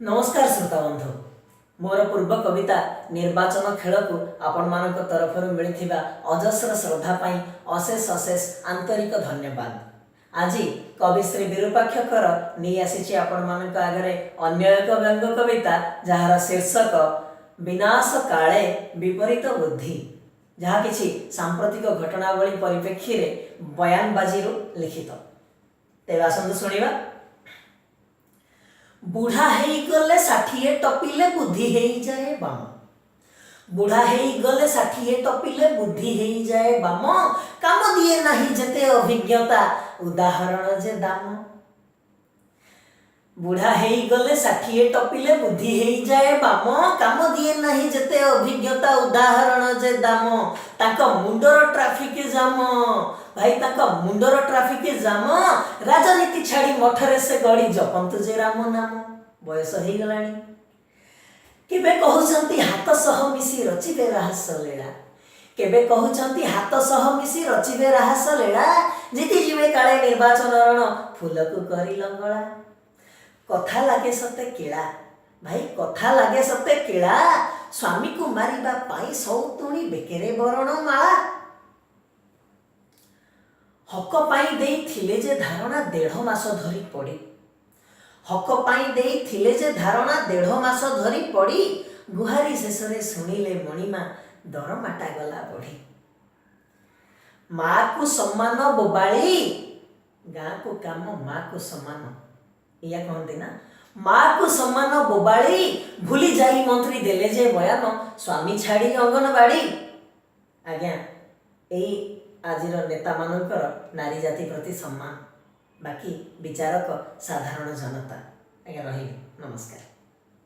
ନମସ୍କାର ଶ୍ରୋତା ବନ୍ଧୁ। ମୋର ପୂର୍ବ କବିତା ନିର୍ବାଚନ ଖେଳକୁ ଆପଣମାନଙ୍କ ତରଫରୁ ମିଳିଥିବା ଅଜସ୍ର ଶ୍ରଦ୍ଧା ପାଇଁ ଅଶେଷ ଅଶେଷ ଆନ୍ତରିକ ଧନ୍ୟବାଦ। ଆଜି କବି ଶ୍ରୀ ବିରୂପାକ୍ଷ କର ନେଇ ଆସିଛି ଆପଣମାନଙ୍କ ଆଗରେ ଅନ୍ୟ ଏକ ବ୍ୟଙ୍ଗ କବିତା, ଯାହାର ଶୀର୍ଷକ ବିନାଶ କାଳେ ବିପରୀତ ବୁଦ୍ଧି, ଯାହା କିଛି ସାମ୍ପ୍ରତିକ ଘଟଣାବଳୀ ପରିପ୍ରେକ୍ଷୀରେ ବୟାନବାଜିରୁ ଲିଖିତ। ତେବେ ଆସନ୍ତୁ ଶୁଣିବା। ବୁଢ଼ା ହେଇଗଲେ, 60 ଟପିଲେ ବୁଦ୍ଧି ହେଇଯାଏ ବାମ। ବୁଢ଼ା ହେଇଗଲେ, 60 ଟପିଲେ ବୁଦ୍ଧି ହେଇଯାଏ ବାମ। କାମ ଦିଏ ନାହିଁ ଯେତେ ଅଭିଜ୍ଞତା, ଉଦାହରଣ ଯେ ଦାମ। ବୁଢ଼ା ହେଇଗଲେ, 60 ଟପିଲେ ବୁଦ୍ଧି ହେଇଯାଏ ବାମ। କାମ ଦିଏ ନାହିଁ ଯେତେ ଅଭିଜ୍ଞତା, ଉଦାହରଣ ଯେ ଦାମ। ତାଙ୍କ ମୁଣ୍ଡର ଟ୍ରାଫିକ ଜାମ, ଭାଇ, ତାଙ୍କ ମୁଣ୍ଡର ଟ୍ରାଫିକ ଜାମ। ରାଜନୀତି ଛାଡ଼ି ମଠରେ ସେ ଗଡ଼ି ଜପନ୍ତୁ ଯେ ରାମ ନାମ। ବୟସ ହେଇଗଲାଣି। କେବେ କହୁଛନ୍ତି ହାତ ସହ ମିଶି ରଚିବେ ରାହସ ଲୀଳା। କେବେ କହୁଛନ୍ତି ହାତ ସହ ମିଶି ରଚିବେ ରାହସ ଲୀଳା। ଜିତିଯିବେ କାଳେ ନିର୍ବାଚନ ରଣ ଫୁଲକୁ କରି ଲଙ୍ଗଳା। କଥା ଲାଗେ ସତେ କିଳା, ଭାଇ, କଥା ଲାଗେ ସତେ କିଳା। ସ୍ୱାମୀକୁ ମାରିବା ପାଇଁ ସଉତୁଣି ବେକେରେ ବରଣ ମାଳା। ହକ ପାଇଁ ଦେଇଥିଲେ ଯେ ଧାରଣା 1.5 ମାସ ଧରି ପଡ଼ି। ହକ ପାଇଁ ଦେଇଥିଲେ ଯେ ଧାରଣା 1.5 ମାସ ଧରି ପଡ଼ି। ଗୁହାରି ଶେଷରେ ଶୁଣିଲେ ମଣିମା, ଦରମାଟା ଗଲା ବଢ଼ି। ମାକୁ ସମାନ ବୋବାଳି। ଗାଁକୁ କାମ, ମାକୁ ସମାନ, ଏଇଆ କହନ୍ତି ନା? ମାକୁ ସମାନ ବୋବାଳି ଭୁଲି ଯାଇ ମନ୍ତ୍ରୀ ଦେଲେ ଯେ ବୟାନ ସ୍ୱାମୀ ଛାଡ଼ି ଅଙ୍ଗନବାଡ଼ି। ଆଜ୍ଞା, ଏଇ ଆଜିର ନେତାମାନଙ୍କର ନାରୀ ଜାତି ପ୍ରତି ସମ୍ମାନ। ବାକି ବିଚାରକ ସାଧାରଣ ଜନତା। ଆଜ୍ଞା, ରହିଲି, ନମସ୍କାର।